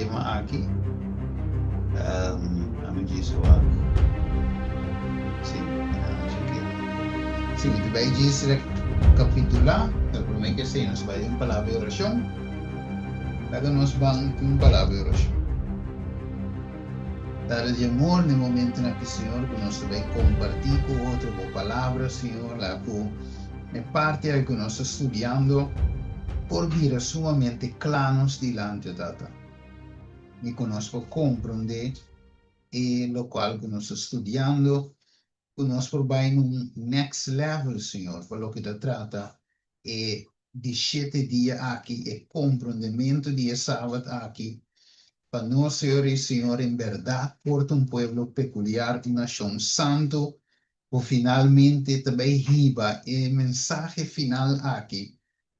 tema aki. Ami djis wak. Si, si, mi ta bai djis rekapitulá, pero promé ku esei nos bai den un palabra di orashon. Laga nos ban tin un palabra di orashon. Tata di amor, na e momentonan aki, Señor, ku nos ta bai kompartí ku otro bo palabra, Señor, laga ku e parti aki ku nos ta studiando por bira sumamente kla nos dilanti, o Tata, i ku nos por komprondé e lokual ku nos ta studiando, ku nos por bai na un next level, Señor, pa loke ta trata e di shete dia aki, e komprondementu di e Sabat aki, pa nos, Señor i Señor, en bèrdat por ta un pueblo pekuliar, un nashon santu, ku finalmente ta bai hiba e mensahe final aki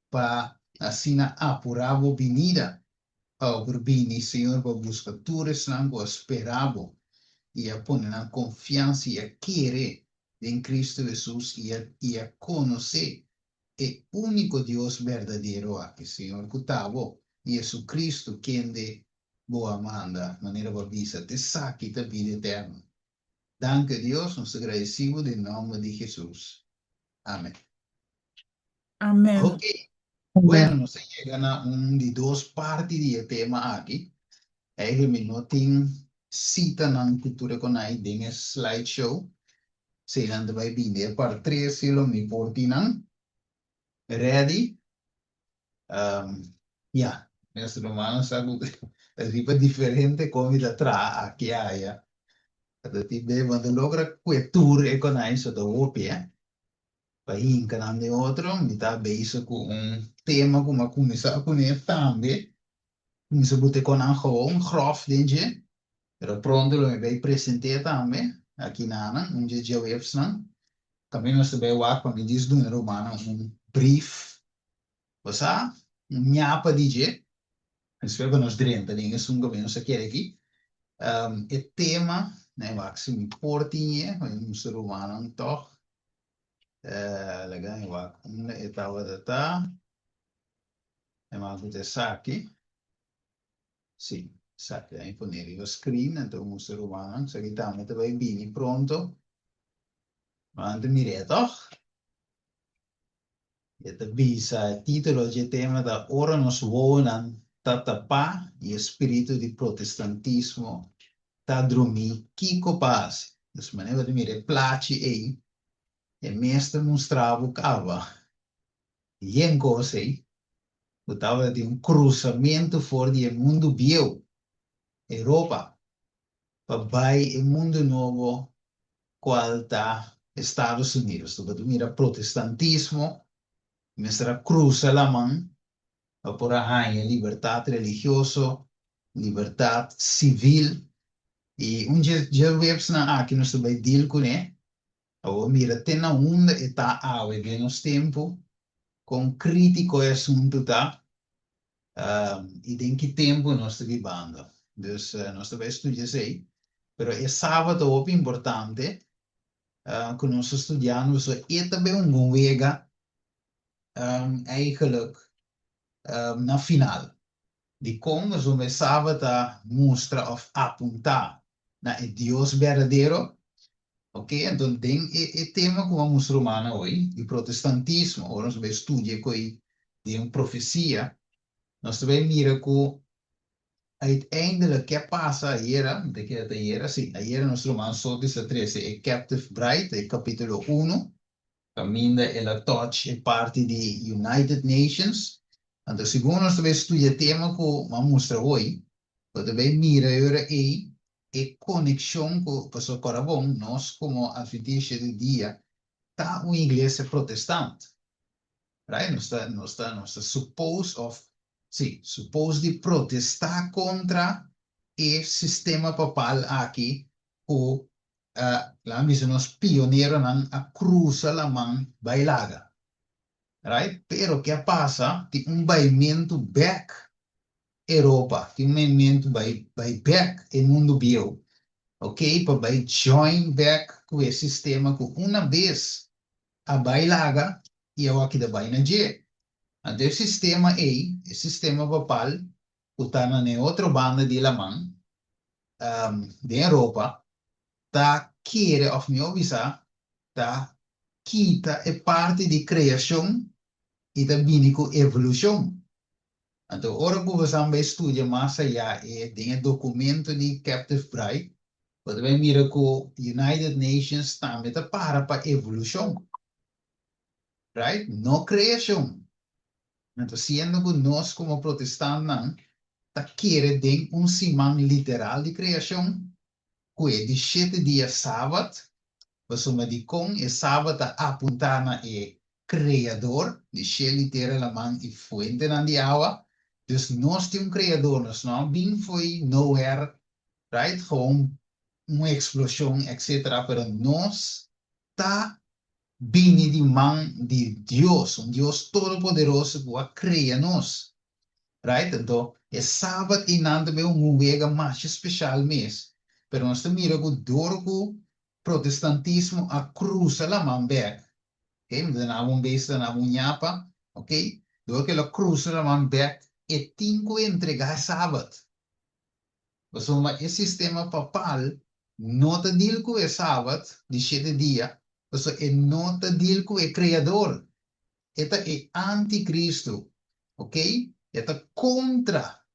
pa asina apurá bo binida. Pa bo por bini, Señor, pa buska tur esnan ku a spera bo i a pone nan konfiansa i a kere den Kristu Hesus i a konosé e úniko Dios berdadero aki, Señor, ku ta bo, i Jesucristo, kende bo a manda, manera bo a bisa, t'esaki ta bida eterno. Danki, Dios, nos ta gradisí bo den nòmber di Hesus. Amen. Amen. Ok. Bueno, nos a yega na un di dos parti di e tema aki. Eigenlijk mi no tin sitanan ku tur e konai den e slideshow. Si nan ta bai bini e part tres si lo mi por tin nan ready. Ya, nos rumannan sa ku ta riba diferente kon mi ta traha aki aya. Ta tin be bo no ta logra kue tur e konai so ta hopi eh. Pa hinka nan den otro, mi ta bezig ku un tema ku mi a kuminsá kuné tambe. Kuminsá bute kon nan gewoon grof den dje, pero pronto lo mi bay present'é tambe aki nanan, un dje djaweps-nan. Tambe nos ta bay wak pa mi djis duna rumannan un brief, bo sa, un ñapa di dje. Despues pa nos drenta den esun ku nos a kere aki. E tema, nan e wak si mi por tin e, pa mi mustra rumannan tòg. Laga mi wak unda e tabata ta. E mas ku ta esaki. Sí, esaki a mi pone riba screen, anto mustra rumannan. Esaki tambe ta bai bini pronto. Ma anto mir'é tòg. E ta bisa, e título dje tema ta Ora nos wowonan ta tapá i e spiritu di protestantismo ta drumí, kiko pa hasi? Dus manera bo ta mira e plachi ei, e mes ta mustra bo kaba yen kos ei, ku tabata tin un krusamentu for di e mundu bieu, Europa, pa bai e mundu nobo kual ta Estados Unidos. Bo ta mira protestantismo mester a krusa laman pa por a haña libertat religioso, libertat sivil i un dje dje websnan aki nos ta bai deal kuné. Awor mira te na unda e ta awe den nos tempu, kon kritiko e asuntu ta i den ki tempu nos ta bibando. Dus nos ta bai studia esei. Pero e sabat ta hopi importante ku nos ta studiando pasobra e ta bai un bon wega eigenlijk na final. Dikon? Pasobra e sabat ta mustra òf apuntá na e Dios berdadero. Ok, anto den e e tema ku a mustra rumannan hoy, di protestantismo, ora nos ta bai studia ku ei den profesia, nos ta bai mira ku uiteindelijk ke a pasa ayera, mi ta kere ta ayera, si, ayera nos ruman Sotis a trese e Captive Bride, e kapitulo uno, kaminda el a touch e parti di United Nations. Anto segun nos ta bai studia e tema ku mi a mustra hoy, bo ta bai mira e ora ei e konekshon ku, pasobra kòrda bon, nos komo Adventista di dia ta un iglesia protestant, right? Nos ta, nos ta, nos ta suppose òf, sí, suppose di protestá kontra e sistema papal aki ku Laga bisa nos pioneronan a cruza laman bai laga. Right? Pero ke a pasa? Tin un baimentu bek Europa, tin un baimentu bai bai bek e mundu bieu. Ok, pa bai join bek ku e sistema ku una bes a bai laga i awor a keda bai na dje. Anto e sistema ei, e sistema papal. ku ta na e otro banda di laman, den Europa, ta kere òf mihó bisa ta kita e parti di kreashon i ta bini ku evolushon. Anto ora ku bosan bai studia mas ayá e den e dokumento di Captive Bride, bo ta bai mira ku United Nations tambe ta para pa evolushon. Right? No kreashon. Anto siendo ku nos komo protestantnan ta kere den un siman literal di kreashon, ku e di shete dia Sabat, pasobra dikon e Sabat ta apuntá na e Kreador di shel i tera, laman i fuentenan di awa. Dus nos tin un Kreador, nos no a bin fo'i nowhere, right, gewoon un eksploshon etcetera, pero nos ta bini di man di Dios, un Dios todopoderoso ku a krea nos. Right? Anto, e Sabat einan ta bay un wega masha special mes. Pero nos ta mira ku dor ku protestantismo a krusa laman bek, ok, mi ta duna bo un bes, ta duna bo un ñapa, ok, dor ku el a krusa laman bek, e tin ku entregá e Sabat. Pasobra e sistema papal no ta deal ku e Sabat di shete dia, pasobra e no ta deal ku e Kreador. E ta e anticristo, ok? E ta kontra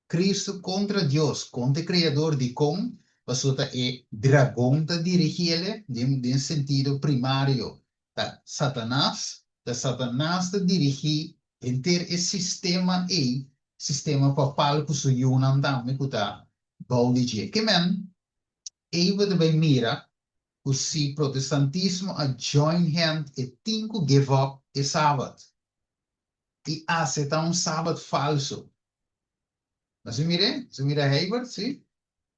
Cristo, kontra Dios, kontra e Kreador. Dikon? Pasobra ta e dragon ta dirigiele den sentido primario. Ta Satanas, ta Satanas ta dirigí henter e sistema ei, sistema papal ku su yunan tambe ku ta bou di dje. Ke men, ei bo ta bai mira ku si protestantismo a join hand e tin ku give up e Sabat i aseptá un Sabat falso. Nos a mir'é? Nos a mira Heibert, si?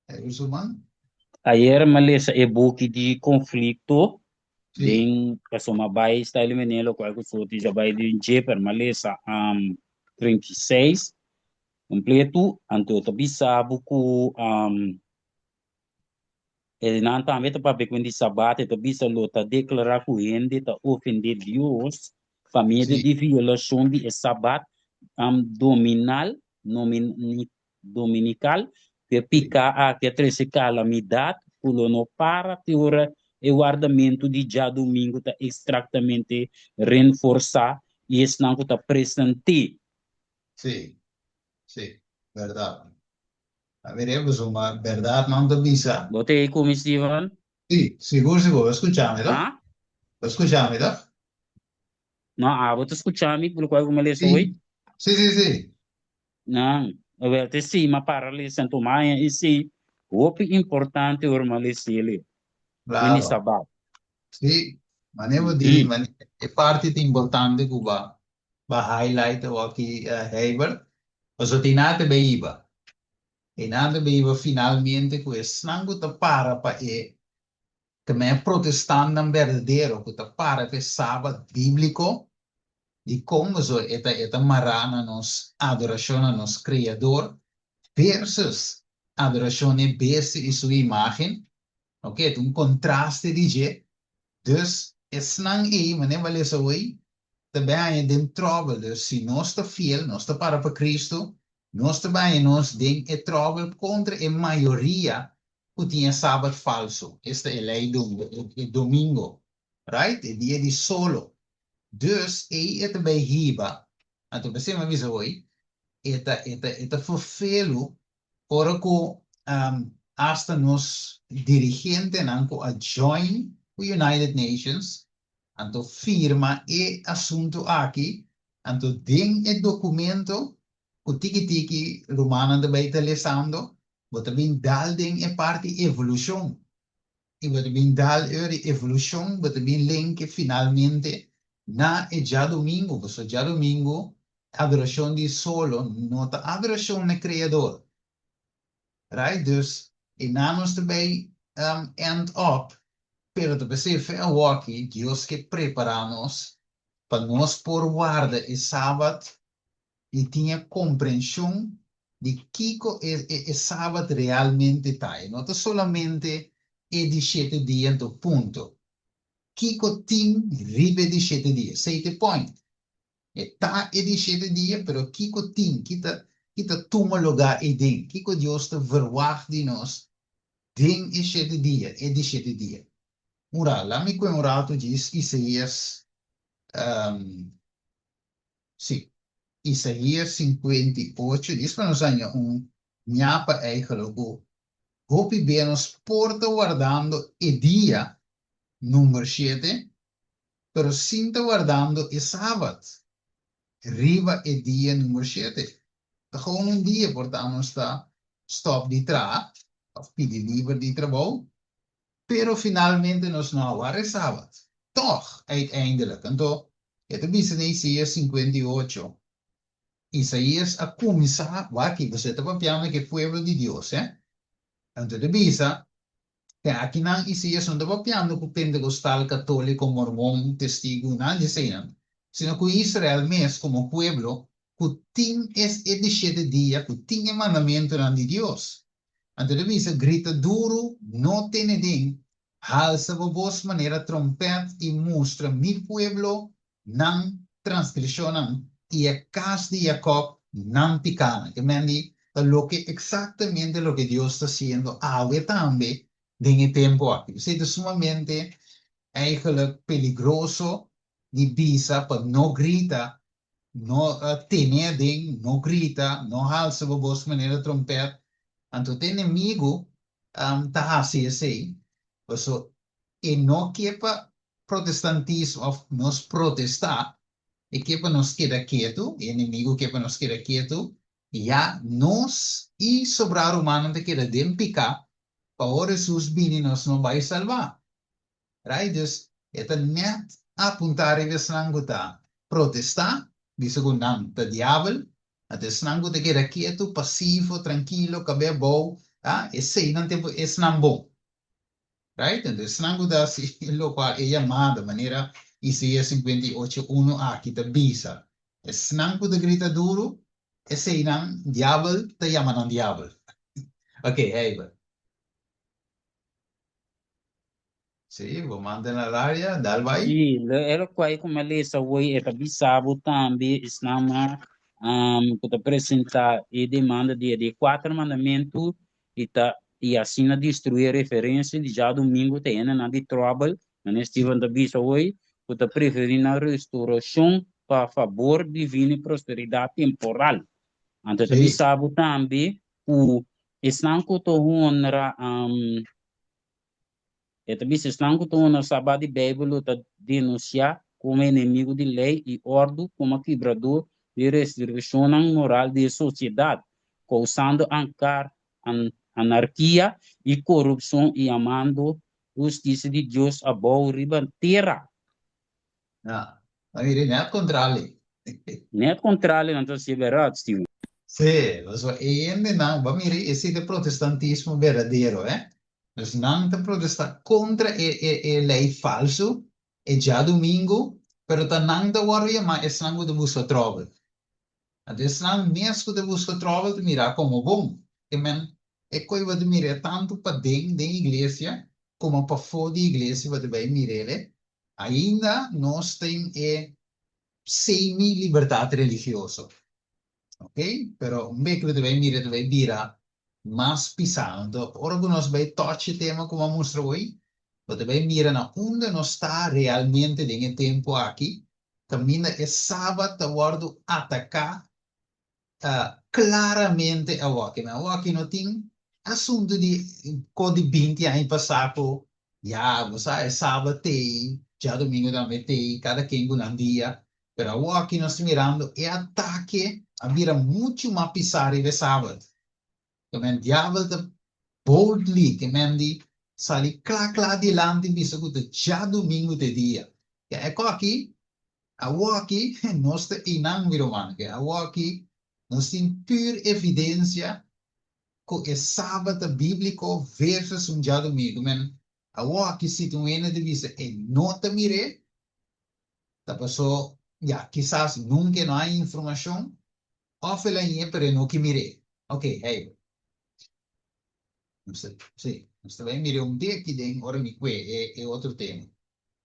Heibert su man. Ayer mi a lesa e buki di konflikto Sí. den pasobra mi a bai Stanley Menelo lokual ku soti dja bai den dje pero mi a lesa 36 kompleto anto ta bisa bo ku E nan tambe ta papia ku di Sabat, e ta bisa lo ta deklará ku hende ta ofendé Dios pa medio di violashon di e Sabat dominal, dominikal, ku e piká aki a trese kalamidat ku lo no para te ora e wardamentu di djadumingu ta ekstraktamente renforsá i esnan ku ta present'é. Sí, sí, bèrdat. A ver, e pasobra bèrdat nan ta bisa. Bo ta ei ku mi, Steven? Sí, sigur, sigur. Bo skucha mi, tòg? Ha? Bo skucha mi, tòg? No, abo ta skucha mi por lokual ku mi a lesa Sí, hoy? sí, sí, sí. Nan, awel te sí, m'a para lesa anto maña i sí, hopi importante ora m'a lesa el, wen di Claro. Sabat. Sí, mane bo di, mane e parti ta importante ku ba ba highlight awaki, Heibert, pasobra tin nan ta bay iba. E nan ta bay iba finalmente ku esnan ku ta para pa e tambe protestantnan berdadero ku ta para pa e Sabat bíbliko, dikon pasobra e ta e ta mará na nos adorashon na nos Kreador versus adorashon na e bestia i su imágen. Ok, ta un kontraste di dje. Dus, esnan ei, manera bo a lesa hoy, ta bai haña den tròbel. Dus, si nos ta fiel, nos ta para pa Kristu, nos ta bai haña nos den e tròbel kontra e mayoria ku tin e sabat falsu, esta e lei e domingo, right? E dia di solo. Dus, ei e ta bai hiba. Anto, p'esei mi a bisa hoy, e ta, e ta, e ta ferfelu Ora ku asta nos dirigentenan ku a join ku United Nations anto firma e asuntu aki, anto den e dokumento ku tiki tiki rumannan ta bai ta lesando, bo ta bin dal den e parti evolushon. I bo ta bin dal eur di evolushon, bo ta bin lenke finalmente na e djadumingu, pasobra djadumingu adorashon di solo no ta adorashon na Kreador. Right? Dus e nan nos ta bay end up, pero ta p'esei fe awoki Dios ke prepara nos pa nos por warda e Sabat i tin e komprenshon di kiko e e Sabat realmente ta. E no ta solamente e di shete dia anto punto. Kiko tin riba e di shete dia? Esei ta e point. E ta e di shete dia, pero kiko tin? Ki ta. Ki ta tuma lugá eiden? Kiko Dios ta verwagt di nos den e shete dia, e di shete dia? Un ra, laat mi kue un ratu djis Isaías, sí, Isaías 58, djis pa nos haña un ñapa eigenlijk ku hopi bia nos por ta wardando e dia number shete, pero sin ta wardando e sabat riba e dia number shete. Ta gewoon un dia por ta nos ta stop di traha of pidi liber di trabou, pero finalmente nos no a warda e sabat. Tog, uiteindelijk. Anto, e ta bisa den Isaías 58, Isaías a kuminsá, wak aki, boso ta papiando ku e pueblo di Dios, eh. Anto e ta bisa, Te akinan Isaías no ta papiando ku Pentekostal, Katóliko, Mormon, Testigu, nada di eseinan, sino ku Israel mes komo pueblo ku tin es e di shete dia, ku tin e mandamentunan di Dios. Anto e ta bisa, Grita duru, no tene den, halsa bo bos manera trompèt i mustra mi pueblo nan transgresionnan i e kas di Jakòb nan pikánan. Ke men di ta loke eksaktamente loke Dios ta hasiendo awe tambe den e tempu aki. P'esei ta sumamente eigenlijk peligroso di bisa pa no grita, no tene aden, no grita, no halsa bo bos manera trompèt. Anto te enemigu ta hasi esei, paso e no ke pa protestantismo of nos protestá, e ke pa nos keda ketu, e enemigu ke pa nos keda ketu, ya nos i sobrá rumannan ta keda den piká, pa ora Hesus bini nos no bai salbá. Right? Dus e ta nèt apuntá riba esnan ku ta protestá, bisa ku nan ta diabel, anto esnan ku ta keda ketu, pasivo, trankilo, kab'é abou, ah, eseinan ta esnan bon. Right? Entonces, esnan ku ta hasi lokual e yamada, manera Isaías 58, unu aki ta bisa, esnan ku ta grita duru, eseinan diabel ta yama nan diabel. Ok, Heibert. Sí, bo manda na laria, dal bai. Sí, e lokual ku mi a lesa awor e ta bisa bo tambe esnan ku ta presentá e demanda di e di kuater mandamentu i ta i asina destruí e referensia di djadumingu ta hendenan di tròbel, manera Steven ta bisa hoy, ku ta preferí nan restourashon pa fabor divino i prosperidat temporal. Anto e ta bisa bo tambe ku esnan ku ta honra E ta bisa esnan ku ta honra Sabat di Beibel lo ta denunsiá komo enemigu di lei i òrdu, komo kibradó di restrikshonnan moral di e sosiedat, kousando anarkia i korupshon i yamando hustisia di Dios abou riba tera. Ja, a mira, net kontrali. Net kontrali nan ta hasié bèrdat, Steven. Sí, pasobra e hendenan, bo a mira, esei ta protestantismo berdadero, eh. Dus nan ta protestá kontra e e e lei falsu e djadumingu, pero ta nan ta wòrdu yamá esnan ku ta buska tròbel. Anto esnan mes ku ta buska tròbel ta mirá komo bon. Ke men e koi bo ta mir'é tantu paden den iglesia komo pafó di iglesia bo ta bai mir'é. Ainda nos tin e semi-libertat religioso. Ok, pero un bek lo ta bai mira ta bai bira mas pisá. Anto ora ku nos bai touch e tema ku mi a mustra hoy, bo ta bai mira na unda nos ta realmente den e tempu aki, kaminda e Sabat ta wòrdu ataká klaramente awoki. Men awoki no tin asuntu di ko di binti aña pasá ku ya bo sa e Sabat t'ei, djadumingu tambe t'ei, kada ken ku nan dia. Pero awoki nos ta mirando e atake a bira muchu mas pisá riba e Sabat. Ke men diabel ta boldly, ke men di sali kla kla dilanti bisa ku ta djadumingu ta e dia. Ke e koki, awoki nos ta einan mi ruman, ke awoki nos tin pur evidensia ku e Sabat ta bíbliko versus un djadumingu. Men awoki si tin un hende ta bisa e no ta mir'é, Ta pasó, ya, kisas nunca e no hay informacion, of el a ñe pero e no ke mir'é. Ok, hey. Nos ta, sí, nos ta bai mir'é un deki den ora mi kue e, e otro tema.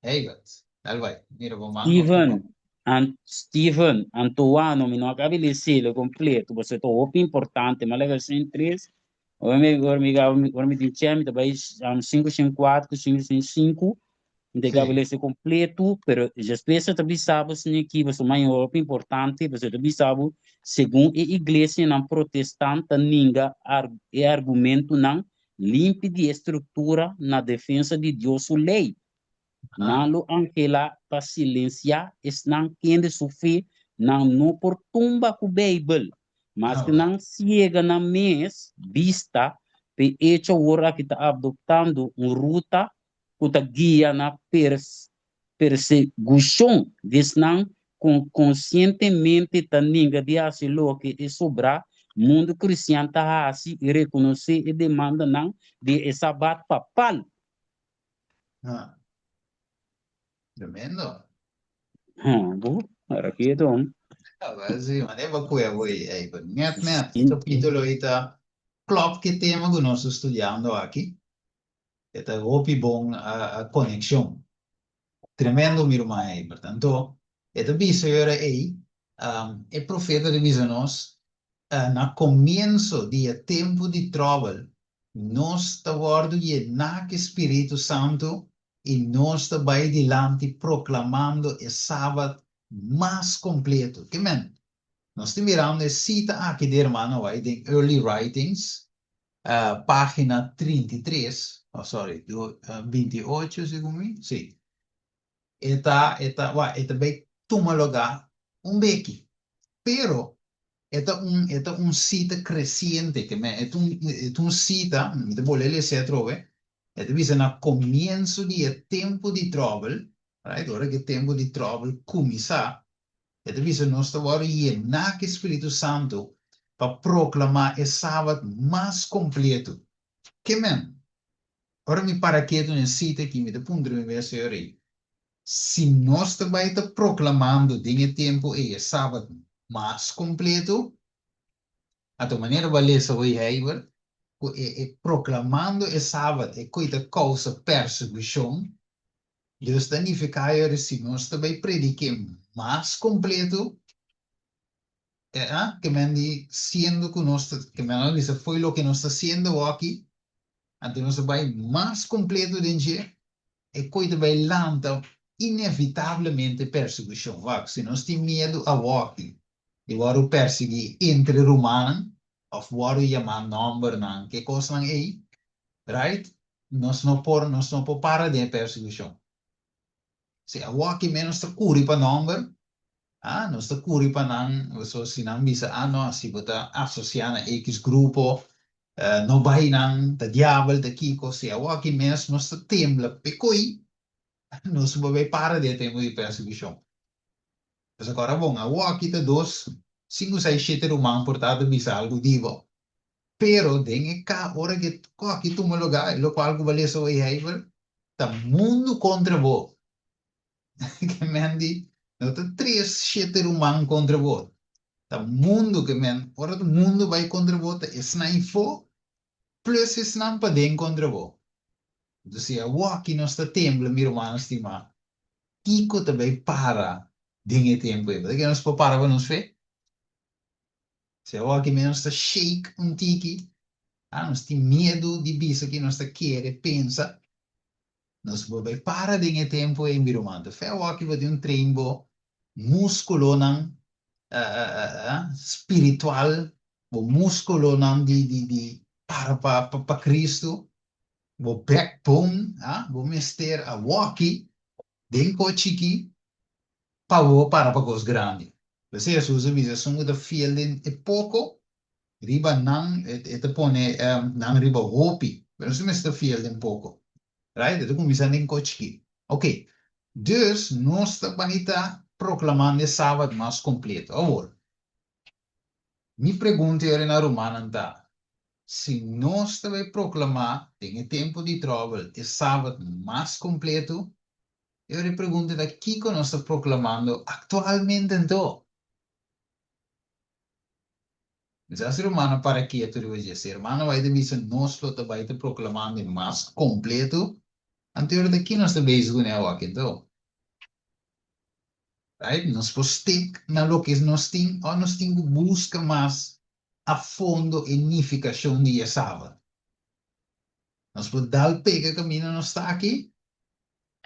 Heybert, dal bai, mira bo man of Steven, no. Ant Steven, Antoano, mi no a kabi lesele kompleto, pasobra ta hopi importante. Mi a laga 103, ora mi ora mi ora mi tin chèn mi ta bai 504 ku 505, mi ta kabi lese kompleto, pero despues e ta bisa bo esaki aki, pasobra mas hopi importante, pasobra e ta bisa bo segun e iglesianan protestant ta ninga e argumentonan limpi di e struktura na defensa di Dios su lei. Nan lo anhelá pa silensiá esnan kende su fe nan no por tumba ku Beibel. Maske nan siega nan mes bista p'e echo awor aki ta adoptando un ruta ku ta guia na persegushon di esnan ku konsientemente ta ninga di hasi loke e sobrá mundu kristian ta hasi i rekonosé e demandanan di e Sabat papal. Ah. Tremendo. Ha, bo, ahora quieto. Ah, wel sí, maar nee, maar koe boy, ey, but net net, e capítulo ei ta klop ke tema ku nos ta studiando aki. E ta hopi bon conexion. Tremendo mi ruman Eibert. Anto, e ta bisa yora ei, e profeta ta bisa nos, na comienso di e tempu di tròbel, nos ta wòrdu yená ku e Spiritu Santu i nos ta bai dilanti proklamando e Sabat mas kompleto. Ke men? Nos ta mirando e sita aki di hermano White den Early Writings, Pagina 33, oh sorry, 28 segun mi, si. E ta, e ta, wa, e ta bay tuma lugá un beki. Pero e ta un, e ta un sita creciente, ke men, e ta un, e ta un sita, mi ta bolbe lesa atrobe, e ta bisa na comienso di e tempo di tròbel, right, ora ku e tempo di tròbel kuminsá, E ta bisa nos ta wòrdu yená ku e Spiritu Santu pa proklamá e Sabat mas kompletu. Ke men? Ora mi para ketu na e sita akí, mi ta puntra mi mes, Señor, ei, si nos ta bai ta proklamando den e tempu ei e Sabat mas kompletu, anto manera bo a lesa hoy Heibert, ku e e proklamando e Sabat e koe ta kousa persekushon, Dios ta nifiká e ora si nos ta bai prediké mas kompleto, ke men di siendo ku nos ta, ke men a bisa fo'i loke nos ta siendo awoki, anto nos ta bai mas kompleto den dje, e koi ta bai lanta inevitablemente persekushon. Wak, si nos tin miedu awoki di wòrdu persiguí entre rumannan òf wòrdu yamá nòmbernan, ke kosnan ei, right? Nos no por, nos no por para den e persekushon. Si awoki ménos ta kuri pa nòmber, ah, nos ta kuri pa nan, so si nan bisa, ah no, si bo ta asosiá na X grupo, no bai nan, ta diabel, ta kiko, si awoki mes nos ta tembla p'e koi, nos no por bai para den e tempu di persekushon. Pasobra ora bon, awoki ta dos, sinku, seis, shete ruman por ta ta bisa algu di bo. Pero den e ka ora ku e koki tuma lugá, e lokual ku bo a lesa hoy Heibel, ta mundu kontra bo. Ke men di, no ta tres shete ruman kontra bo, ta mundu ke men, ora ta mundu bai kontra bo ta esnan ifó plus esnan paden kontra bo. Entonces si awoki nos ta tembla, mi rumannan stimá, kiko ta bai para den e tempu ei? Bo ta kere nos por para pa nos fe? Si awor aki nos ta shake un tiki, ah, nos tin miedu di bisa ki nos ta kere, pensa, nos por bai para den e tempu ei, mi ruman. Ta fe awor aki bo tin un train bo muskulonan spiritual, bo muskulonan di di di para pa pa Cristo, bo backbone, ah, bo mester awor aki den ko chiki pa bo para pa kos grandi. P'esei Hesus a bisa, Esun ku ta fiel den e poko, riba nan e ta pone nan riba hopi. Pero nos mester ta fiel den poko. Right? E ta kuminsá den kos chikí. Oké. Dus nos ta bai ta proklamando e Sabat mas kompleto. Awor, mi pregunta yori na rumannan ta, si nos ta bai proklamá den e tempu di tròbel e Sabat mas kompleto, E ora e pregunta ta kiko nos ta proklamando aktualmente anto? Quizás si rumannan a para ketu riba dje. Si hermano bai ta bisa nos lo ta bai ta proklamando e mas kompleto, anto e ora ta ki nos ta bezig kuné awor anto? Right? Nos por stick na loke nos tin òf nos tin ku buska mas a fondo e nifikashon di e Sabat. Nos por dal pega kaminda nos ta aki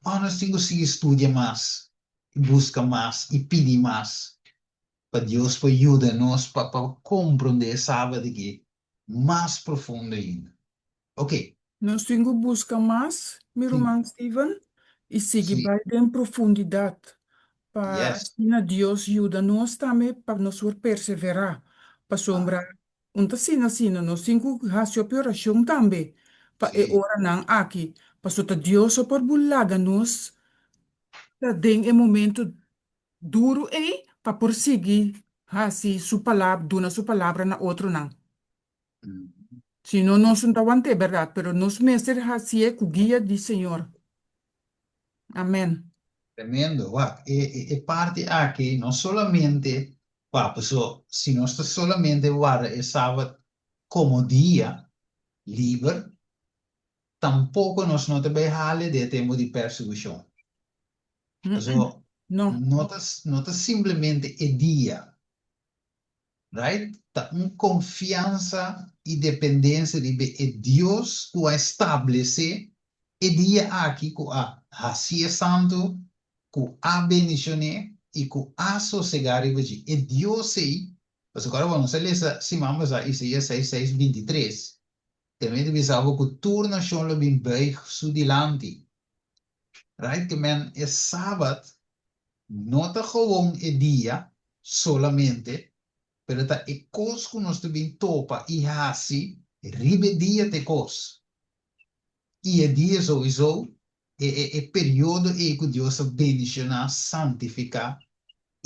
òf nos tin ku sigui studia mas i buska mas i pidi mas pa Dios por yuda nos pa pa komprondé e Sabat aki mas profundo ainda. Ok. Nos tin ku buska mas, mi ruman Steven, i sigui bai den profundidat pa asina Dios yuda nos tambe pa nos por perseverá. Pasobra un ta asina asina, nos tin ku hasi hopi orashon tambe pa e oranan aki, pasobra ta Dios so por bulaga nos ta den e momento duru ei pa por sigui hasi su palabra, duna su palabra na otronan. Si no nos no ta want'é, bèrdat? Pero nos mester hasié ku guia di Señor. Amèn. Tremendo. Wak, e e e parti aki no solamente wak, paso si nos ta solamente warda e Sabat komo dia liber, tampoko nos no ta bai hale den e tempu di persekushon. Paso No. no ta no ta simplemente e dia. Right? Ta un konfiansa i dependensia riba e Dios ku a establesé e dia aki, ku a hasié santu, ku a bendishon'é i ku a sosegá riba dje. E Dios ei, pasobra ora bo nos a lesa siman pasá Isaías seis seis 23, tambe ta bisa bo ku tur nashon lo bin buig su dilanti. Right? Ke men e Sabat No ta gewoon e dia solamente, pero ta e kos ku nos ta bin topa i hasi riba e dia ta e kos. I e dia souiso, e e e periodo ei ku Dios a bendishoná, santifiká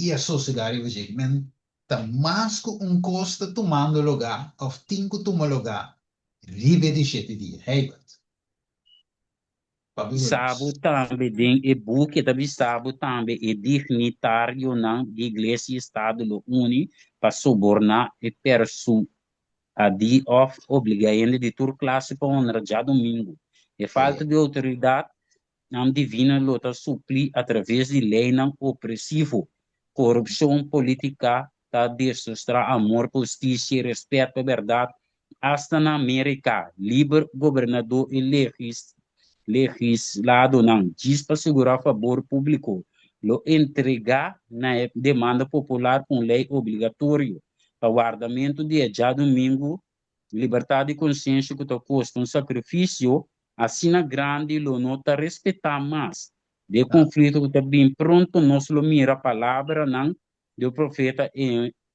i a sosegá riba dje. Men ta mas ku un kos ta tumando lugá òf tin ku tuma lugá riba e di shete dia. Heibert. Bisa bo tambe den e buki ta bisa bo tambe e dignitarionan di Iglesia i Estado lo uni pa soborná e persuadí òf obligá hende di tur klase pa honra djadumingu. E falta di outoridat nan divino lo ta suplí atraves di leinan opresivo. Korupshon polítika ta desostrá amor pa hustisia i rèspèt pa bèrdat asta na Amérika liber. Gobernadó i legisladonan djis pa sigurá fabor públiko lo entregá na e demanda popular un lei obligatorio pa wardamentu di e djadumingu. Libertat di konsiensia ku ta kosta un sakrifisio asina grandi lo no ta respetá mas. Den e konflikto ku ta bin pronto nos lo mira palabranan di e profeta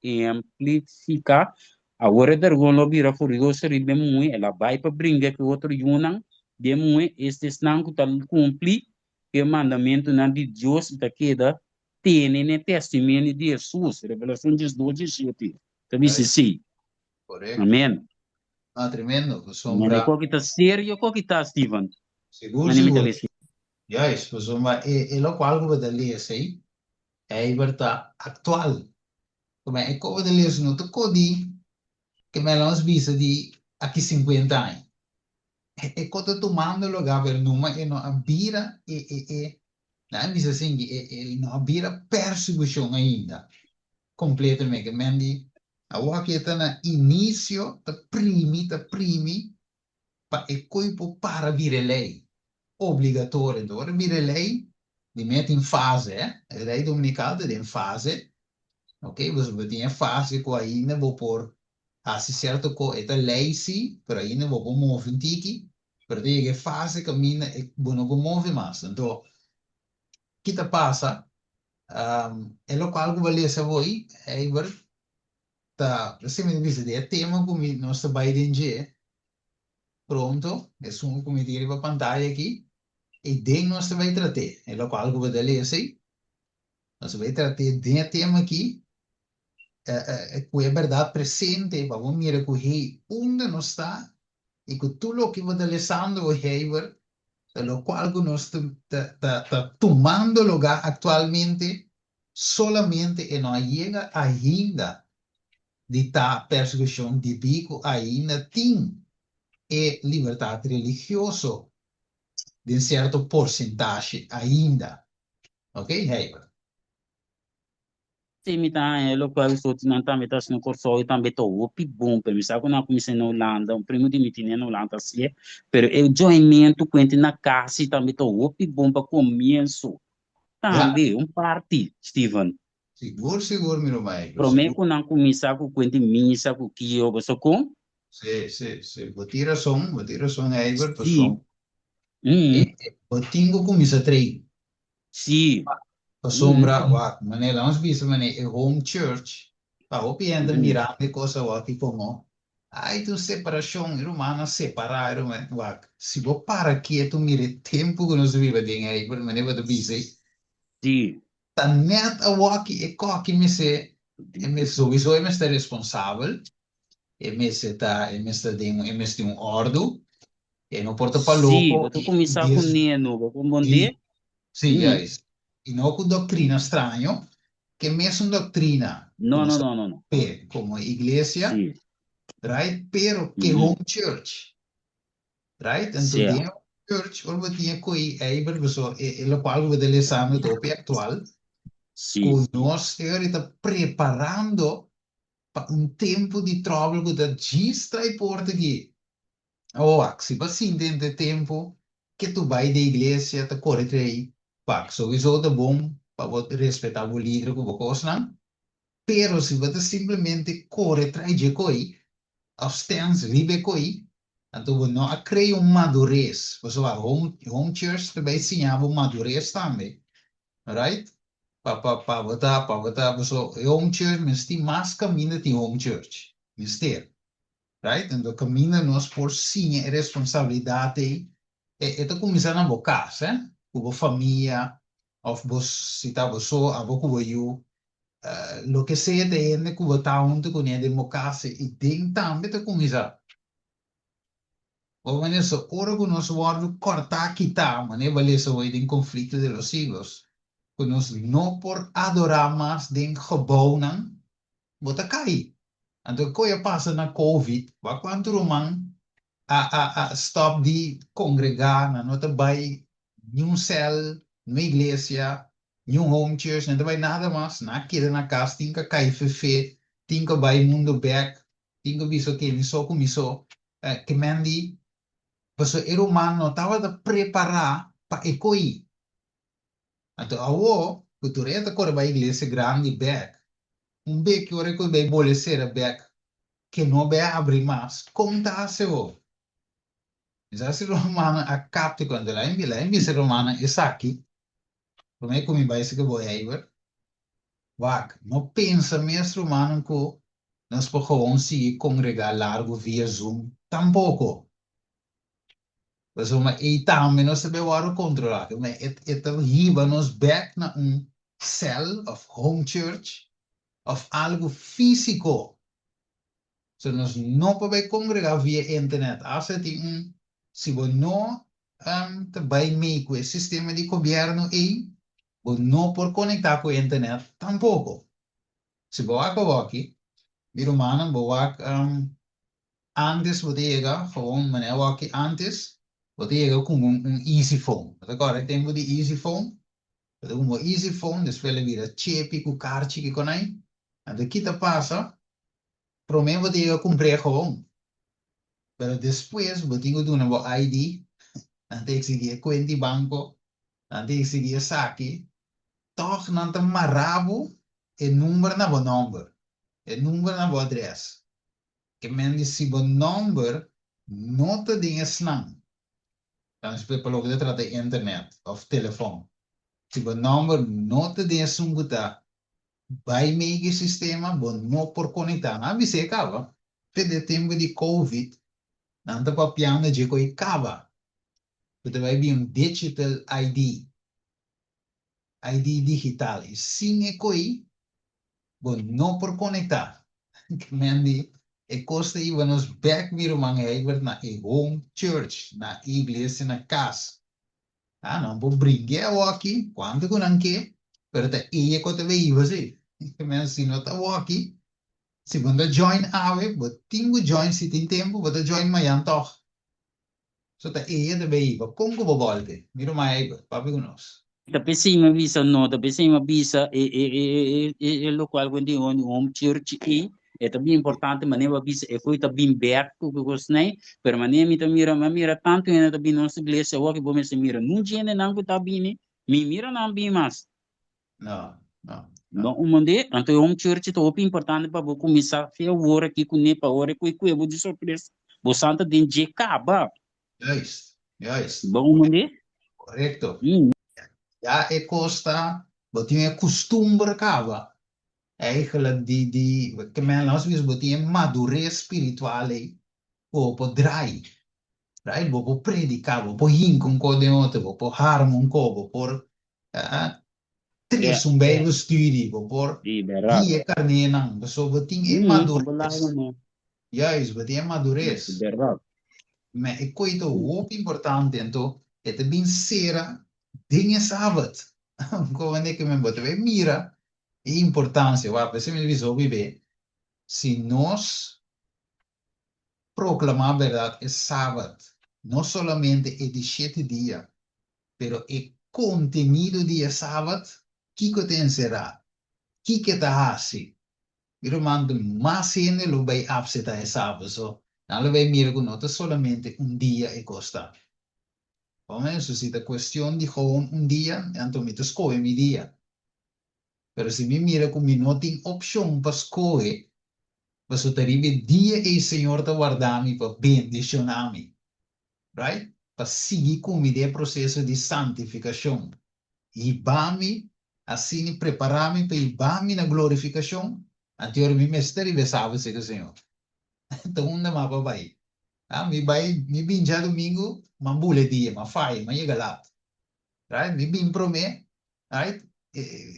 ehemplifiká, Awor e dragon lo bira furioso riba e muhé, el a bai pa bringa ku e otro yunan di e muhé, esta esnan ku ta kumpli ku e mandamentunan di Dios i ta keda tene na e testimonio di Hesus. Revelashon 12, 17 ta bisa esei. Correcto. Amen. Ah, tremendo. Amen. E Pasobra, koki ta serio koki ta, Steven. sigur, Mane mi ta sigur. lesa. Juist, pasobra e, e lokual ku bo ta lesa ei, eiber ta aktual. Kuma e kobo ta lesa no ta ko di ke men nos bisa di aki 50 aña. E, e ko ta tumando lugá, pero numa e no a bira e, e, e, nan a bisa sinki, e, e no a bira persekushon ainda. Completamente. Ke men di awor aki e ta na inicio, ta primi, ta primi pa e koe por para bira e ley obligatorio. Enton ora bira e ley, di me tin fase, eh. E ley dominical ta den fase, ok, bo tin e fase ku ainda bo por hasi cierto ko, e ta ley si, pero ainda bo por move un tiki, pero ta yega e fase kaminda e bo no por move mas. Enton, ki ta pasa? E lokual ku bo a lesa awor, Eibert, ta, asina mi ta bisa, di e tema ku mi nos ta bai den dje pronto, esun ku mi tin riba pantaya aki, ei den nos ta bai trat'é, e lokual ku bo ta lesa ei, nos ta bai trat'é den e tema aki, ku e bèrdat presente pa bo mira ku hey, unda nos ta i ku tur loke bo ta lesando awor, Eibert, ta lokual ku nos ta tumando lugá aktualmente, solamente e no a yega ainda di ta persekushon debí ku ainda tin e libertat religioso den sierto porsentashe ainda. Ok, Heibert. Sí, mi ta haña e lokual sotinan tambe ta hasi na Kòrsou i tambe ta hopi bon, pero mi sa ku nan a kuminsá na Hulanda, un primo di mi tene na Hulanda hasié, pero e joinmentu ku hende na kas i tambe ta hopi bon pa komienso tambe, un parti, Steven. Sigur, sigur, mi ruman Egbert, Promé sigur. ku nan kuminsá ku kuenti misa ku kio, bo sa kon? Sí, sí, sí, bo tin rason, bo tin rason, Egbert, Sí, pasobra bo tin ku kuminsá train. Sí. Pasobra, wak, manera nos bisa manera e home church, pa hopi hende mira e kos awor aki komo, ai, ta un separashon, e rumannan separá, e ruman, wak, si bo para ketu mira e tempu ku nos ta biba den ei, manera bo ta bisa ei, ta nèt awor aki e koki mester, e mester, souiso e mester responsabel, e mester ta, e mester den, e mester tin un òrdu, e no por ta pa Sí, loko bo ta i kuminsá ku neno, bo komprondé? Sí, juist. I no ku doktrina straño, ke mesun doktrina ku No, nos no, ta no, no, no. pe komo iglesia, right? Pero ke home church, right? Anto den home church, ora bo tin e ko'i eiber, paso e lokual ku bo ta lesando ta hopi aktual, ku nos te ora ta preparando pa un tempu di tròbel ku ta djis trai porta aki. Awor, si bo sinti henter e tempu ke tu bai den iglesia ta kore trei, wak, souiso ta bon pa bo respetá bo lider ku bo kosnan, pero si bo ta simplemente kore trai dje koi òf stèns riba e koi, anto bo no a krea un madures, pasobra home home church ta bai siña bo madures tambe, right? Pa pa pa bo ta pa bo ta pasobra e home church mester tin mas kaminda tin home church, mester. Right? Enton kaminda nos por siña e responsabilidat ei, e e ta kuminsá na bo kas, eh, ku bo famia òf bo si ta bo so, abo ku bo yu, loke sea ta e hende ku bo ta huntu kuné den bo kas ei, i den tambe ta kuminsá. Bo manera so ora ku nos wòrdu kòrtá kitá, manera bo a lesa hoy den Conflicto de los Siglos, ku nos no por adorá mas den gebounan, bo ta kai. Anto kiko a pasa na Covid? Wak kuantu ruman a a a stòp di kongregá, nan no ta bai niun sèl, niun iglesia, niun home church, nan ta bai nada mas, nan a keda na kas, tin ku kai fefe, tin ku bai mundu bèk, tin ku bisa oke mi so ku mi so. Ke men di, pasobra e ruman no tabata prepará pa e koi. Anto awo ku tur e ta kore bai iglesia grandi bek, un beki ora ku e bai bole sera bek ke no bai abri mas, kon ta hasi awo? Mi sa si rumannan a kapta ku anto lain lain bisa rumannan esaki prome ku mi bai seki bo eiber, wak, no pensa mes rumannan ku nos por gewoon sigui kongrega largu via zoom tampoko. Pasobra ei tambe nos ta bay wòrdu kontrolá. Ma e e ta hiba nos bèk na un sèl òf home church òf algu físiko. So nos no por bay kongregá via internet. Asta tin un, si bo no ta bay mee ku e sistema di gobièrnu ei, bo no por konektá ku internet tampoko. Si bo wak awòki, mi rumannan, bo wak Antes bo ta yega gewoon manera awor aki antes bo ta yega ku un un easy phone. Bo ta kòrda e tempu di easy phone? Bo ta kumpra un easy phone despues el a bira chepi ku karchi kikonai. Anto ki ta pasa? Promé bo ta yega kumpr'é gewoon pero despues bo tin ku duna bo ID, nan ta eksigí e kuenta di banko, nan ta eksigí esaki, tòg nan ta mara bo e number na bo nòmber, e number na bo adrès. Ke men di si bo nòmber no ta den esnan, ta pa loke ta trata internet òf telefòn, si bo nòmber no ta den esun ku ta bai mei ku e sistema, bo no por konektá. Nan a bis'é kaba, fe den tempu di covid, nan ta papiando dje ku e kaba, ku ta bai bin un digital ID. ID digital y sin e coy bo no por conecta. Mandy, e cos ta hiba nos bek mi ruman Herbert na e home church, na e iglesia na cas. Ah, nan por bringue awoki cuanto cu nan ke, pero ta eye cu ta bay hiba si. Men si no ta awoki, si bo no ta join awe, bo tin cu join si tin tempo, bo ta join mayan toch. So ta eye ta bay hiba. Con cu bo bolbe? Mi ruman Herbert, papia cu nos. Ta p'esei mi a bisa no, ta p'esei mi a bisa e e e e e e lokual ku di home church ei, e ta bien importante manera bo a bisa e fo'i ta bin bèk ku ku kosnan, pero manera mi ta mira, mi a mira tantu hende ta bini nos iglesia awor ku bo mester mira nun djendenan ku ta bini, mi mira nan bin mas. No, no, No no. un mande, anto e home church ta hopi importante pa bo kuminsá fe awor aki kuné pa ora ku e kue bo di sorpresa, bo santa den dje kaba. Juist, juist. Bo un mande? Korekto. Mm. Ya e kos ta, bo tin e kustumber kaba. Eigenlijk di, di, ke men nos bisa bo tin e madures spiritual ei ku bo por drai. Right? Bo por prediká, bo por hinka un ko den otro, bo por harma un ko, bo por trese un Bijbelstudie, bo por guia e karnénan, pasobra bo tin e madures. Juist, bo tin e madures. Ma e koi ta hopi importante, anto e ta bin sera den e Sabat. Komo ku men bo ta bai mira e importansia. Wak, p'esei mi ta bisa hopi be, si nos proklamá bèrdat e Sabat, no solamente e di shete dia, Pero e kontenido di e Sabat, kiko ta enserá? Kiko e ta hasi? Mi ruman, mas hende lo bai apseta e Sabat, so nan lo bai mira ku no ta solamente un dia e kos ta. Por si ta kuestion di gewoon un dia, anto mi ta skohe mi dia. Pero si mi mira ku mi no tin opshon pa skohe, pasobra ta riba e dia ei Señor ta warda mi pa bendishoná mi. Right? Pa sigui ku mi den e proseso di santifikashon. Hiba mi, asina prepará mi pa hiba mi na glorifikashon, anto ora mi mester riba e sabat seka Señor. Ta unda m'a pa bai? Ah, mi bai, mi bin djadumingu, m'a bula e dia, m'a faya, m'a yega lat. Right? Mi bin promé, right?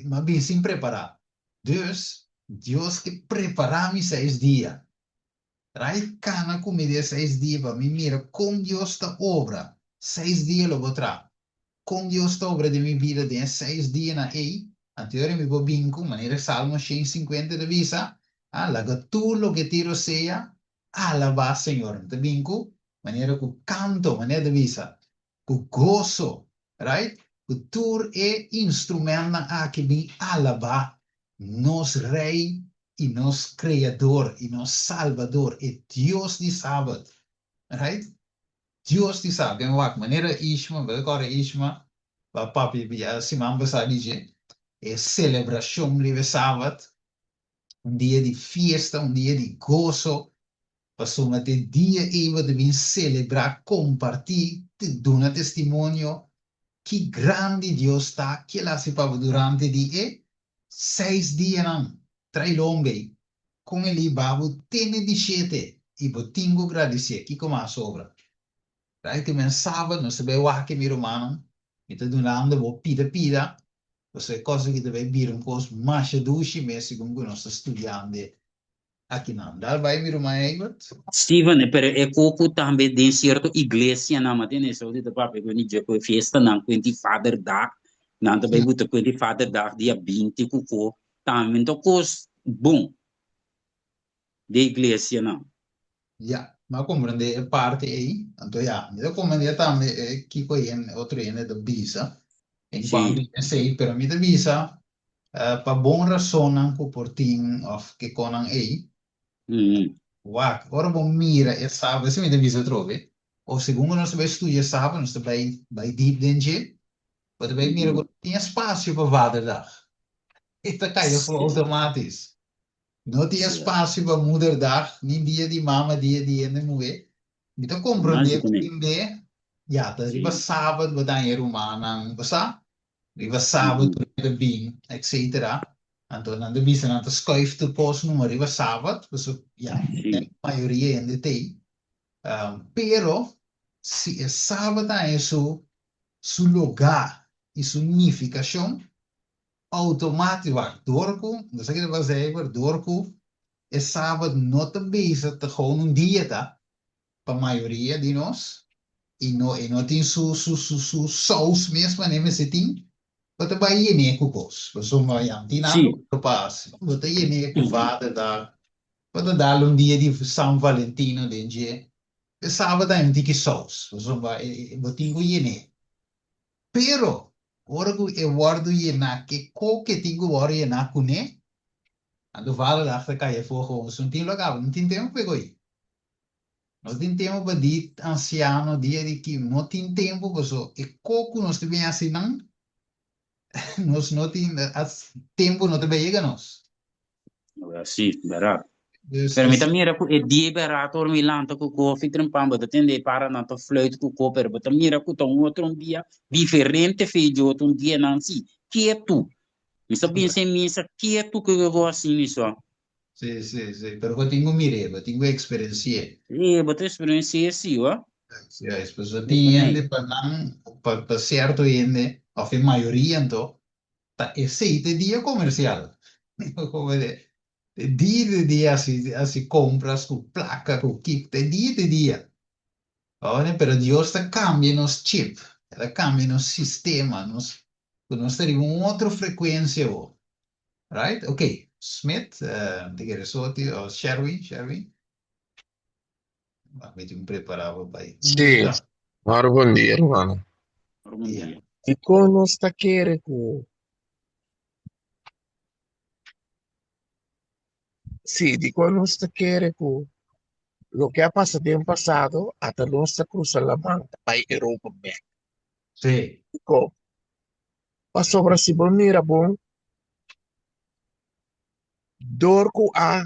M'a bin sin prepará. Dus, Dios ke prepará mi seis dia. Rai kana ku mi den seis dia pa mi mira kon Dios ta obra. Seis dia lo bo tra. Kon Dios ta obra den mi bida den e seis dianan ei? Anto ora mi por bin ku, manera Salmo 150 ta bisa, ah, laga tur loke tin rosea alabá Señor. Mi ta bin ku, manera ku kanto, manera ta bisa, ku goso, right? Ku tur e instrumentnan aki bin alabá nos Rei i nos Kreador i nos Salbador, e Dios di Sabat, right? Dios di Sabat. Den wak, manera Ishma, bo ta kòrda Ishma ba papia bia siman pasá di dje, e selebrashon riba e Sabat, un dia di fiesta, un dia di goso, Pasobra te dia ei bo ta bin selebrá, kompartí, duna testimonio ki grandi Dios ta, ki el hasi pa bo durante di e seis dianan. Trae lombe ei, kon el hiba bo te n'e di shete, i bo tin ku gradisié. Kiko mas sobra? Trae te men sabat, nos ta bai wak mi rumannan, mi ta dunando bo pida pida, pasobra e kos aki ta bai bira un kos masha dushi mes segun ku nos ta studiando Akinan. Dal bai mi ruman Egbert. Steven, pero e koku tambe den sierto iglesianan, ma tene esou di ta papia ku e dje ku e fiestanan ku di Vaderdag, nan ta bai buta ku di Vaderdag dia 20 ku ko, tambe ta kos bon den iglesianan. Ya, mi a komprendé e parti ei. Anto ya, mi ta komprendé tambe e kiko hende, otro hende ta bisa en kuantu esei, pero mi ta bisa Pa bon rasonnan ku por tin òf kekonan ei. Wak, ora bo mira e Sabat, esei mi ta bisa atrobe, òf segun ku nos ta bai studia e Sabat, nos ta bai bai diep den dje, bo ta bai mira ku no tin espasio pa Vaderdag. E ta kai afó outomatis. No tin espasio pa Moederdag, ni dia di mama, dia di hende muhé. Mi ta komprondé ku tin be, ya, ta riba Sabat bo ta haña e rumannan, bo sa? Riba sabat tur hende ta bin, etcetera. Anto nan ta bisa nan ta skuif tur kos numa riba sabat, pasobra ya, den mayoria hende t'ei. Pero si e sabat a haña su su lugá i su nifikashon, outomátik, wak, dor ku, no sa ki ta pasa ei, pero dor ku e sabat no ta bisa ta gewoon un dia ta, pa mayoria di nos y no e no tin su su su su saus mes manera mester tin, bo ta bai yené ku kos. Pasobra ya no tin nada otro pa hasi. Bo ta yené ku vaderdag, bo ta dal un dia di San Valentino den dje. E sabat ta un tiki saus, pasobra bo tin ku yené. Pero. Ora ku e wòrdu yená ke koke tin ku wòrdu yená kuné, anto vaderdag ta kai afó gewoon. No tin lo kaba, no tin tempu pa e ko'i. No tin tempu pa di ansiano, dia di ki, no tin tempu paso e koku nos ta bin hasi nan, nos no tin, tempu no ta bin yega nos. Sí, bèrdat. Dus Pero mi ta es, mira ku e dia bèrdat ora mi lanta ku kofi trempan bo ta tende e paranan ta fluit ku ko pero bo ta mira ku ta un otro un dia diferente fe di otro un dianan si ketu. Mi sa bin sin misa ketu ku e go asina so. Sí, sí, sí. Pero bo tin ku mir'é, bo tin ku eksperensi'é. Sí, bo ta eksperensi'é sí, wa. Sí, es pasobra tin hende pa nan, pa sierto hende, òf e mayoria anto, Ta esei ta e dia komersial. E dia ta e dia hasi hasi kompras ku plaka ku kiko ta e dia ta e dia. Awor pero Dios ta kambia nos chip, el a kambia nos sistema, nos ku nos ta riba un otro frekuensia awor. Right? Ok, Smith, mi ta kere soti o Sherwin, Sherwin. Mi tin prepará pa bai. Sí, Maro bon dia, hermano. Maro bon dia. Dikon nos ta kere ku Sí, dikon nos ta kere ku loke a pasa den pasado ata nos ta krusa laman ta bai Europa bèk? Sí. Dikon? Pasobra si bo mira bon, dor ku a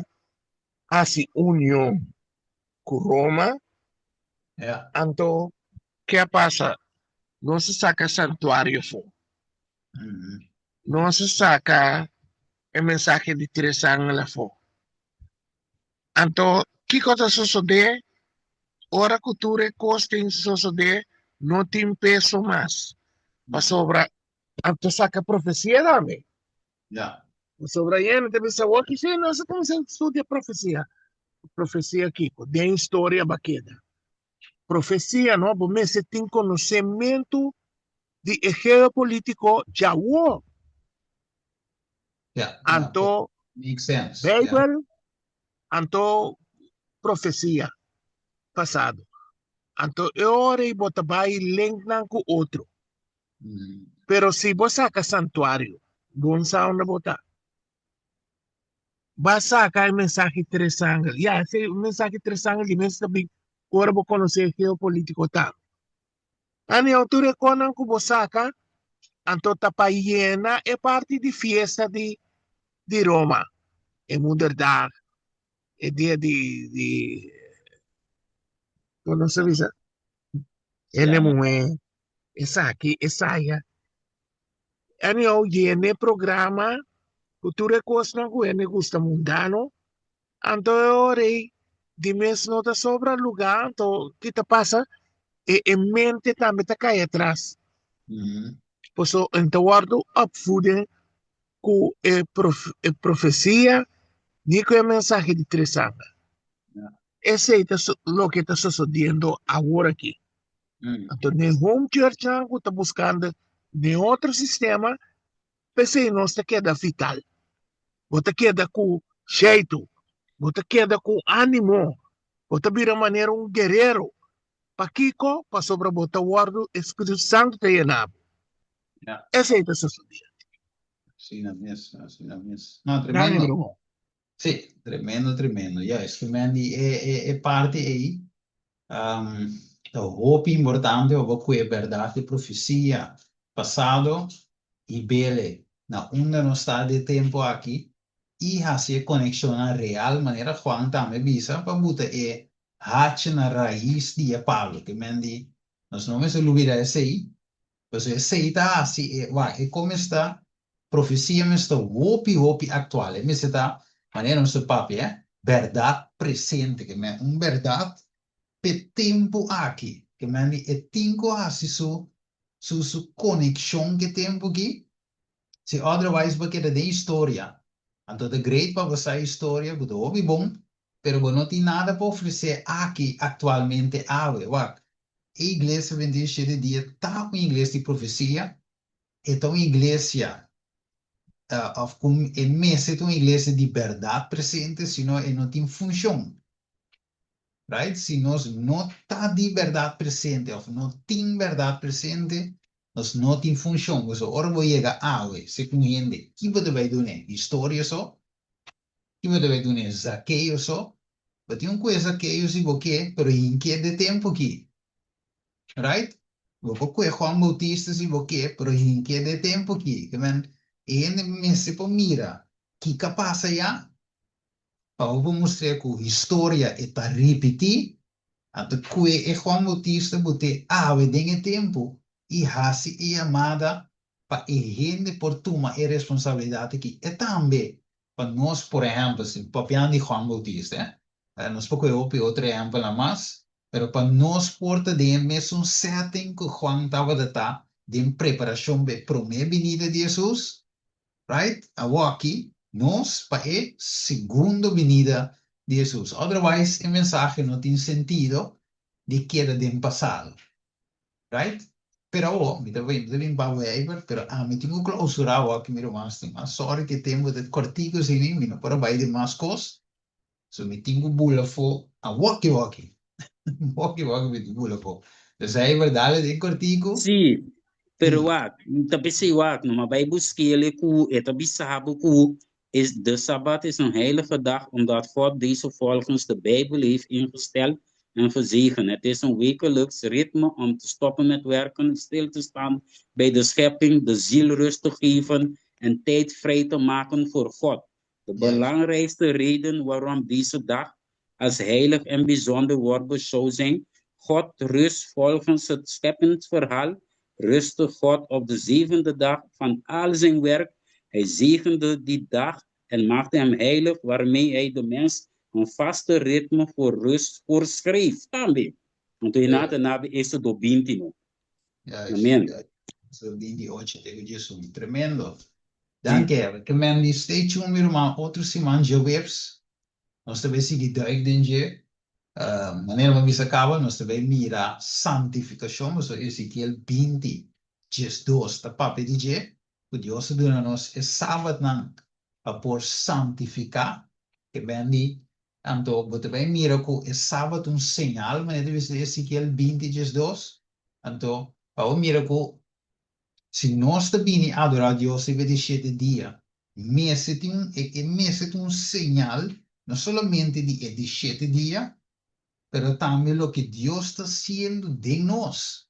hasi union ku Roma, Ja. anto ke a pasa? Nos a saka santuario afó. Nos a saka e mensahe di tres angel afó. Anto kiko ta sosodé? Ora ku tur e kos tin sosodé, no tin peso mas, pasobra anto saka profesia tambe. Ja. Pasobra yende ta bisa, Wou kise nos a kuminsá studia profesia. Profesia kiko? Den historia bo a keda. Profesia no, bo mester tin konosementu di e geopolitiko djawo. Ja, ja, Anto makes sense. Ja. Beibel, anto profesia pasado. Anto e ora ei bo ta bai linknan ku otro. Pero si bo saka santuario, bon sa unda bo ta. Ba saka e mensahe tres angel. Ya, ese mensahe tres angel di mes ta bin ora bo konosé geopolitiko tambe. Anyhow, tur e konan ku bo saka, anto ta pa yena e parti di fiesta di di Roma. E moederdag, e dia di di kono sa bisa? Hende muhé. Esaki, esaya. Anyhow, yena e programa ku tur e kosnan ku hende gusta mundano. Anto e ora ei di mes no ta sobra lugá, anto ki ta pasa? E e mente tambe ta kai atras. Paso e ta wòrdu opvoeden ku e e profesia ni ku e mensahe di tres angel. Esei ta loke ta sosodiendo awor aki. Anto den home churchnan ku ta buskando den otro sistema, p'esei nos ta keda vital. Bo ta keda ku sheitu, bo ta keda ku ánimo, bo ta bira manera un guerero. Pakiko? Pasobra bo ta wòrdu e Spiritu Santu ta yena bo. Esei ta sosodé. Asina mes, asina mes. No, tremendo. Sí, tremendo, tremendo. Ja, es di e, e, e parti ei ta hopi importante pa bo kue bèrdat di profesia pasado i bele na unda nos ta den tempu aki i hasi e konekshonnan real manera Juan tambe bisa pa buta e hachi na rais di e palu. Ke men di nos no mester lubida esei pasobra esei ta hasi e wak e kon mester Profesia mester ta hopi hopi aktual. E mester ta, manera nos ta papia, bèrdat presente. Ke men un bèrdat p'e tempu aki. Ke men di e tin ku hasi su su su konekshon ku e tempu aki. Si otherwise bo keda den historia. Anto ta great pa bo sa historia ku ta hopi bon, pero bo no tin nada pa ofresé aki aktualmente awe. Wak, e iglesia Adventista Shete Dia ta un iglesia di profesia. E ta un iglesia, of ku e mester ta un iglesia di bèrdat presente, sino e no tin funshon. Right? Si nos no ta di bèrdat presente of no tin bèrdat presente, Nos no tin funshon. Pasobra ora bo yega awe segun hende, ki bo ta bai dun'é? Historia so? Ki bo ta bai dun'é? Zakeo so? Bo tin un kue Zakeo si bo ke, pero hink'é de tempu aki. Right? Bo por kue Juan Bautista si bo ke, pero hink'é de tempu aki. Ke men, e hende mester por mira kiko a pasa ya, pa bo por mustr'é ku historia e ta ripití. Anto kue e Juan Bautista bot'é awe den e tempu i hasi e yamada pa e hende por tuma e responsabilidat aki. E tambe pa nos, por ehèmpel, si papiando di Juan Bautista, nos por kohe hopi otro ehèmpelnan mas, pero pa nos por ta den e mesun setting ku Juan tabata ta den preparashon pa e promé binida di Hesus, Right? Awoki nos pa e segundo binida di Hesus. Otherwise e mensahe no tin sentido di keda den pasado. Right? Pero awo, mi ta mi ta bin pa Wever, pero ami tin ku clausura awoki mi ruman stima. Sorry ku e tempo ta kortiku asina, mi no por a bai den mas kos. So mi tin ku bula afó awoki woki. Woki woki mi tin ku bula afó. Dus Heber dale den kortiku. Sí, pero wak, mi ta p'esei wak, no, ma bai busk'el ku e ta bisa bo ku es de Sabbat is een heilige dag omdat God deze volgens de Bijbel heeft ingesteld en gezegend. Het is een wekelijks ritme om te stoppen met werken, stil te staan bij de schepping, de ziel rust te geven en tijd vrij te maken voor God. De belangrijkste reden waarom deze dag als heilig en bijzonder wordt beschouwd zijn, God rust volgens het scheppingsverhaal, rustte God op de zevende dag van al zijn werk. Hij zegende die dag en maakte hem heilig, waarmee hij de mens een vaste ritme voor rust voorschreef. Tambe. Anto e nata nabi Éxodo binti no. Juist, Amen. juist. Éxodo 28 te ku djesun. Tremendo. Danki Herbert. Ke men di stay tuned mi ruman otro siman djaweps nos ta bay sigui duik den dje. Manera mi a bisa caba nos ta bay mira santificacion pasobra Ezekiel 20 diesdos ta papia di dje ku Dios a duna nos e sabatnan pa por santifica. Ke men di anto bo ta bay mira ku e sabat un señal manera ta bisa den Ezekiel 20 diesdos anto pa bo mira ku Si nos ta bini adorá Dios riba e di shete dia, mester tin un, e mester tin un señal, no solamente di e di shete dia, pero tambe loke Dios ta hasiendo den nos.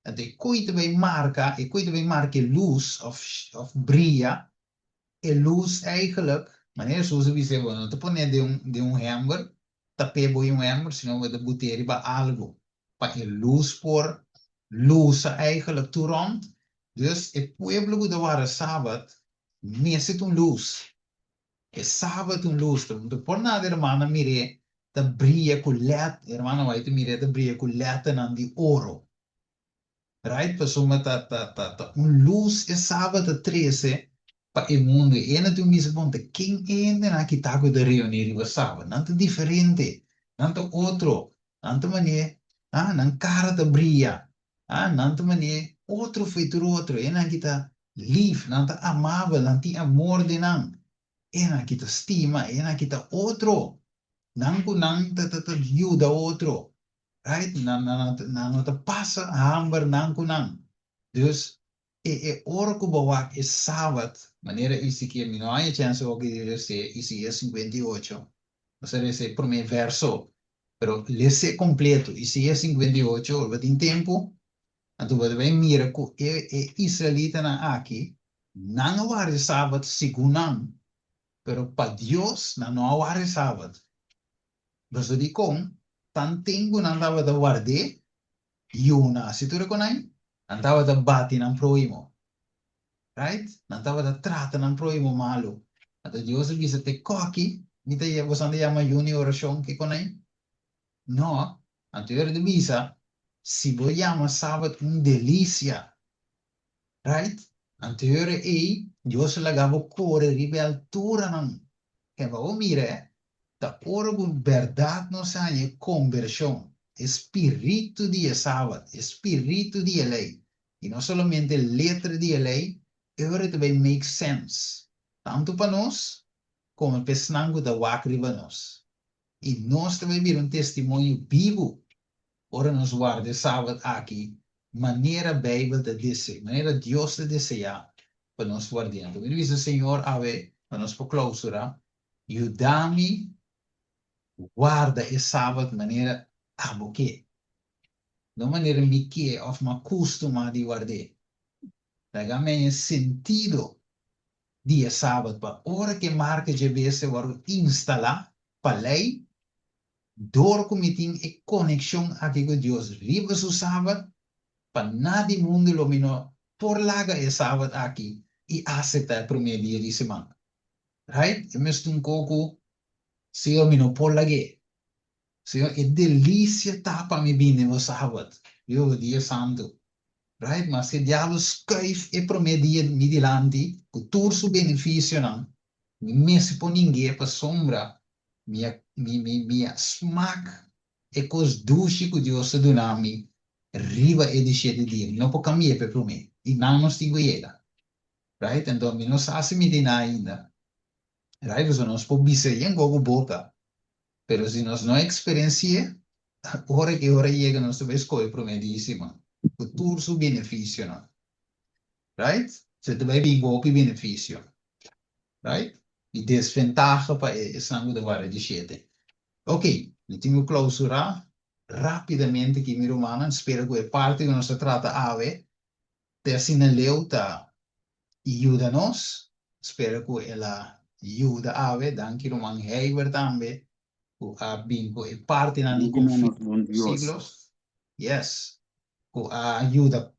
Anto e koe ta bai marka, e koe ta bai marka e lus òf òf bria, e lus eigenlijk, manera Hesus a bisa, bo no ta pon'é den un den un hèmber, tap'é bo un hèmber, sino bo ta but'é riba algu. pa e lus por lusa eigenlijk tur rond. Dus e pueblo ku ta warda Sabat mester ta un lus. E Sabat ta un lus. Ta por nada e hermana mir'é ta bria ku lèt, e hermana White ta mir'é ta bria ku lèternan di oro. Right? Pasobra ta ta ta ta un lus e Sabat ta trese pa e mundu. E hende tin bisa bon ta ken e hendenan aki ta ku ta reuní riba Sabat? Nan ta diferente, nan ta otro. Nan ta man'é, ah, nan kara ta bria. Ah, nan ta man'é otro fo'i tur otro. Enan ki ta lif, nan ta amabel, nan tin amor den nan. Enan ki ta stima, enan ki ta otro. Nan ku nan ta ta ta yuda otro. Right? Nan nan nan no ta pasa hamber nan ku nan. Dus, e e ora ku bo wak e Sabat, manera Ezekiel, mi no haña chèns awor di les'é Isaías 58, nos a lesa e promé vèrso, pero les'é kompleto, Isaías 58, ora bo tin tempu, anto bo ta bai mira ku e e israelitanan aki, nan a warda e Sabat segun nan, pero pa Dios nan no a warda e Sabat. Pasobra dikon? Tanten ku nan tabata ward'é, Yuna, si tur e konai, nan tabata bati nan prohimo. Right? Nan tabata trata nan prohimo malu. Anto Dios a bisa te koki, mi ta boso ta yama yuna i orashon ke konai? No. Anto e ora ta bisa, si bo yama sabat un delisia, Right? Anto e ora ei, Dios a laga bo kore riba e alturanan. Keba bo mira e, ta ora ku bèrdat nos haña e kombershon, e spiritu di e Sabat, e spiritu di e lei, i no solamente letra di e lei, e ora ei ta bai make sense, tantu pa nos komo pa esnan ku ta wak riba nos. I nos ta bai bira un testimonio bibu ora nos warda e Sabat aki. manera Beibel ta dese, manera Dios ta deseá pa nos ward'é. Anto mi ta bisa, Señor, awe pa nos por klausurá, yuda mi warda e sabat manera abo ke, no manera mi ke òf mi a kustumá di ward'é. Laga mi haña sentido di e sabat pa ora ku e marka dje bestia wòrdu instalá pa lei, dor ku mi tin e konekshon aki ku Dios riba su sabat, pa nada di mundu lo mi no por laga e sabat aki i aseptá e promé dia di siman. Right? E mester un koko, Señor, mi no por lag'é. Señor, e delisia ta pa mi bini den bo sabat, riba bo dia santu. Right? Maske e diablo skuif e promé dia mi dilanti ku tur su benefisionan, mi mester por ning'é pasobra mi a mi mi mi a smak e kos dushi ku Dios ta duna mi riba e di shete dia. Mi no por kambi'é pa e promé. I nan nos tin ku yega. Right? Anto mi no sa si mi tin nan ainda. Right? Pasobra nos por bisa yen ku boka, pero si nos no eksperensi'é, ora ku e ora yega nos ta bai skohe promé di siman ku tur su benefisionan. Right? So e ta bai bin ku hopi benefisio. Right? I desventaha pa e esnan ku ta warda di shete. Ok, mi tin ku klausurá rápidamente aki mi rumannan. Spera ku e parti ku nos ta trata awe te asina leu ta yuda nos. Spera ku el a yuda awe. Danki ruman Heiber tambe ku a bin ku e partinan di Danki na nos konflikto bon di Dios. siglos. Yes, ku a yuda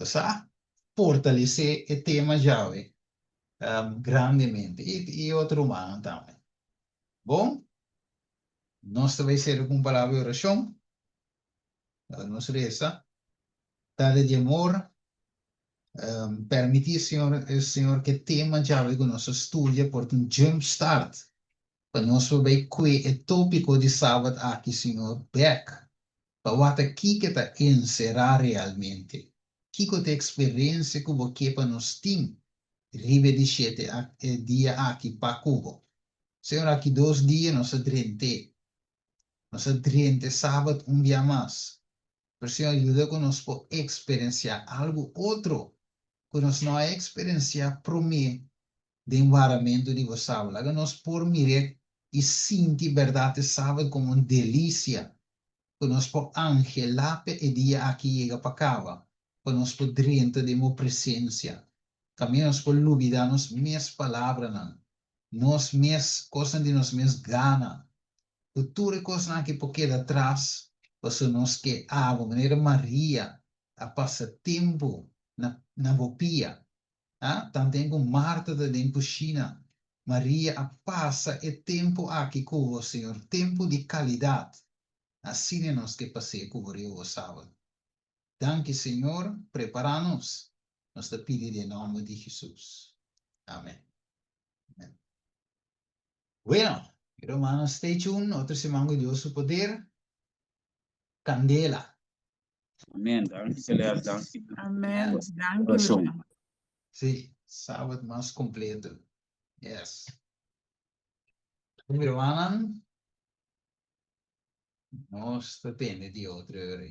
sa fortalesé e tema djawe grandemente i otro rumannan tambe. Bon, nos ta bai sera ku un palabra di orashon. Laga nos resa. Tata di amor, permití, Señor, Señor, ku e tema djawe ku nos a studia por ta un jump start pa nos por bai kue e tópiko di Sabat aki, Señor, bèk pa wak kiko ta enserá realmente. Kiko ta e eksperensia ku bo ke pa nos tin riba e di shete dia aki pa ku bo? Señor, aki dos dia nos a drent'é. Nos a drenta e Sabat un bia mas. Pero Señor, yuda ku nos por eksperensiá algu otro ku nos no a eksperensiá promé den waramentu di bo Sabat. Laga nos por mir'é i sinti bèrdat e Sabat komo un delisia ku nos por anhelá pa e dia aki yega pa kaba, pa nos por drenta den bo presensia. Kaminda nos por lubidá nos mes palabranan, nos mes kosnan di nos mes gana, ku tur e kosnan aki por keda atras, pasobra nos ke abo, manera Maria a pasa tempu na na bo pia. A Tanten ku Marta ta den kushina, Maria a pasa e tempu aki ku bo, Señor, tempu di kalidat. Asina nos ke pas'é ku bo riba bo Sabat. Danki, Señor, prepará nos. Nos ta pidi den nòmber di Hesus. Amen. Amen. Bueno, mi rumannan, stay tuned. Otro siman ku Dios su poder, kandela. Amen. Danki Celeste, danki. Amen. Danki, mi Oracion. ruman. Sí, Sabbat mas completo. Yes. Mi rumannan, nos ta tende di otro ora.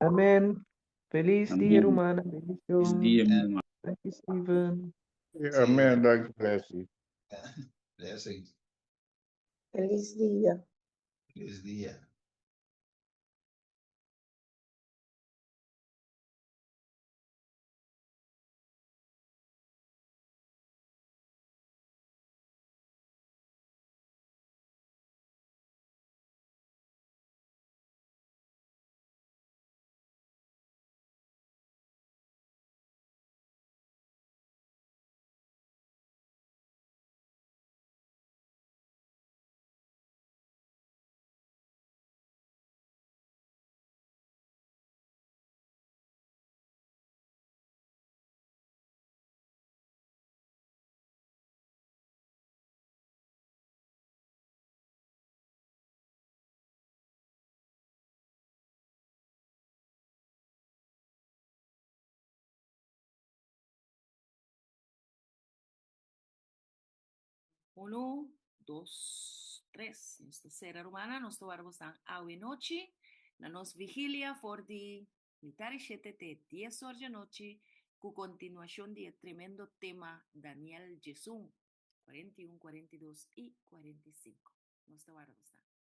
Amen. Feliz dia, Amen. rumannan. Feliz Bendicion. dia, mi ruman. Danki, Steven. Sí. Amen. Danki, Blessing. Blessing. Feliz dia. Feliz dia. Uno, dos, tres. Nos ta sera, rumannan. Nos ta wara bosnan awe nochi. Na nos vigilia for di mitar di shete te dies or djanochi ku kontinuashon di e tremendo tema Daniel 11, 41, 42 i 45. Nos ta warda bosnan.